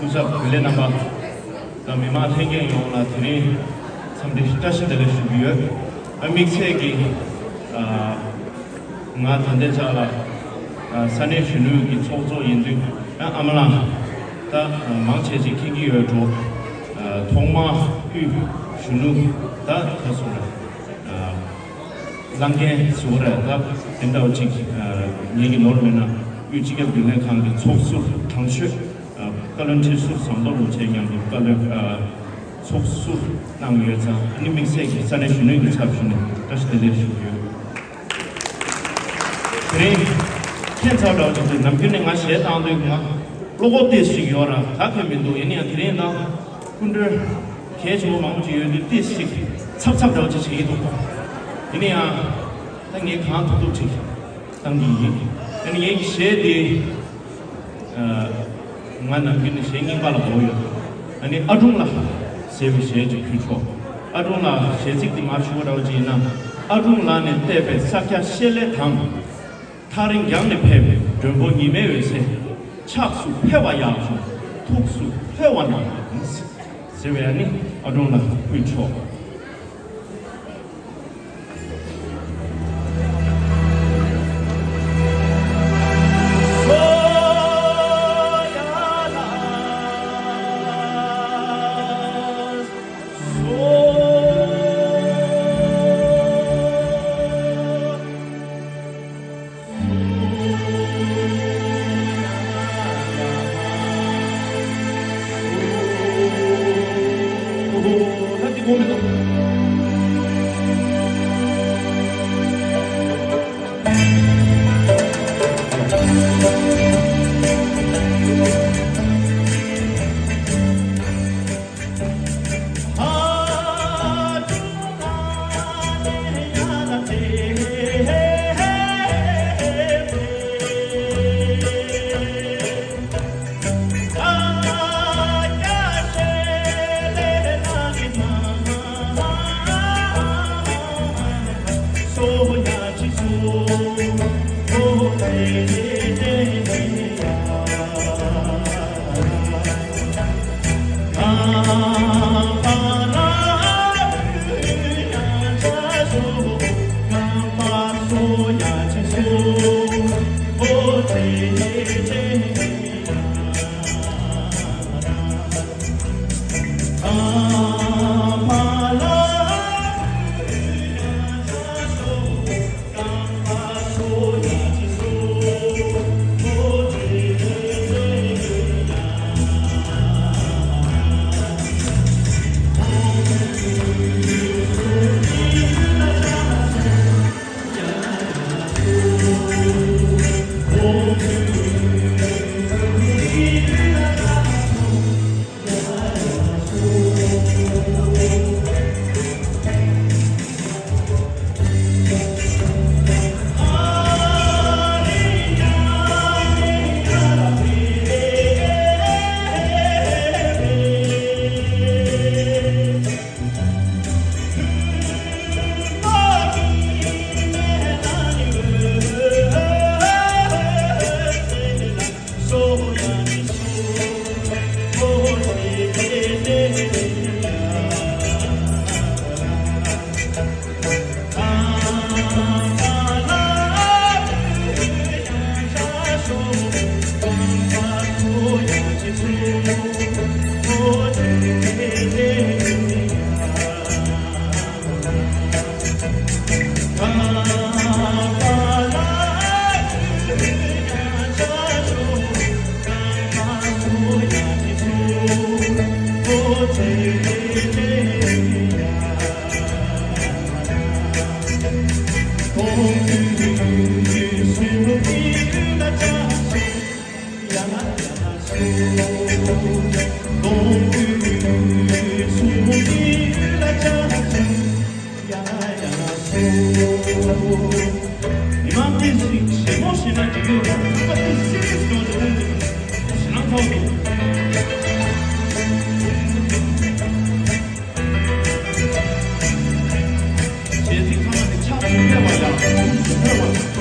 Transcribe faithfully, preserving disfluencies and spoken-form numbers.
སྐུ་ཚབ་བུ་ལས་རྣམ་པ་དང་མི་མང་ལྷན་རྒྱས་ཡོངས་ལ་དེ་རིང་འཚམས་འདྲི་བཀྲ་ཤིས་བདེ་ལེགས་ཞུ་གི་ཡོད། ཨ་དམིགས་བསལ་གྱིས་ཨ་ང་ད་ལྟའི་ཆ་ལ་ཨ་ས་གནས་གཞོན་ནུ་གི་ཚོགས་གཙོ་ཡིན་དུས། ཨ་ཨ་མ་ལགས་ད་མང་ཆེ་ཅིག་མཁྱེན་གྱི་ཡོད་འགྲོ། ཨ་ཐོག་མར་དབུས་གཞོན་ནུ་ད་ག་སོང་རེད། ཨ་ལངས་མཁན་ཟེར་བ་རེད། ད་དེ་འདྲ་བ་ཅིག་ཨ་ངེད་ཀྱི་ནོར་མེད་ན་དབུས་སྤྱི་ཁྱབ་རྒྱུན་ལས་ཁང་གི་ཚོགས་ཟུར་དང་ཤོས། ཨ་བཀའ་བློན་ཁྲི་ཟུར་ཟམ་གདོང་རིན་པོ་ཆེ་མཉམ་དུ་བཀའ་བློན་ཨ་ཚོགས་ཟུར་གནང་ཡོད་ཙང་། ཨ་ནི་དམིགས་བསལ་གྱིས་ས་གནས་གཞོན་ནུ་གི་ཚབ་ཞུས་ནས་བཀྲ་ཤིས་བདེ་ལེགས་ཞུ་གི་ཡོད། དེ་རིང་ཁྱད་མཚར་འདྲ་བ་ཅིག་འདུག་ནམ་རྒྱུན་ནས་ང་གཞས་བཏང་དུས་ང་བློ་ཁོག་ཏོག་ཙམ་ཞིག་ཡོད་ར་ག་གེ་མི་འདུག་ཡིན་ན་ཡང་དེ་རིང་ད་སྐུ་མགྲོན་གལ་ཆེན་པོ་མང་པོ་ཅིག་ཡོད་དུས་ཏོག་ཙམ་ཞིག་འཚབ་འཚབ་འདྲ་བ་ཅིག་བྱེད་ཀྱི་འདུག་ཡིན་ན་ཡང་ད་ངས་གང་ཐུབ་ཐུབ་ཅིག་བཏང་གི་ཡིན། ཨ་ནི་ངའི་གཞས་དེ། ཨ་ང་ནམ་རྒྱུན་ནས་གཞས་རྙིང་པ་ལ་མོས་ཡོད། ཨ་ནི་ཨ་སྒྲུང་ལ་ཟེར་བའི་གཞས་ཅིག་ཕུལ་ཆོག་ཨ་སྒྲུང་ལ་གཞས་ཚིག་དེ་མར་ཞུ་བ་འདྲ་བོ་ཅིག་ཡིན་ན། ཨ་སྒྲུང་ལ་ནི་བལྟས་པས་ས་སྐྱ་བཤད་ལེ་དང་། ཐག་རིང་རྒྱང་ནས་ཕེབས་མགྲོན་པོ་ཉི་མའི་འོད་ཟེར། ཕྱག་སུ་ཕེབས་པ་ཡག་བྱུང་ཐུགས་སུ་ལྷོད་པ་ན། ཟེར་བའི་ཨ་ནི་ཨ་སྒྲུང་ལ་ཕུལ་ཆོག་མི་མང་ཏོག་ཙམ་ཞིབ་མོ་ཞིག་ན་འགྲིག་གི་ཡོད་རེད། ཁ་པར་ཏོག་ཙམ་སི་རི་ཡས་ཡོང་ཆོག་གི་འདུག་ཞེད་སྣང་ཚ་པོ་འདུག་གཞས་ཚིག་ཚང་མ་དེ་ཕྱག་ཏུ་ཕེབས་པ་ཡག་ཐུགས་སུ་ཕེབས་པ།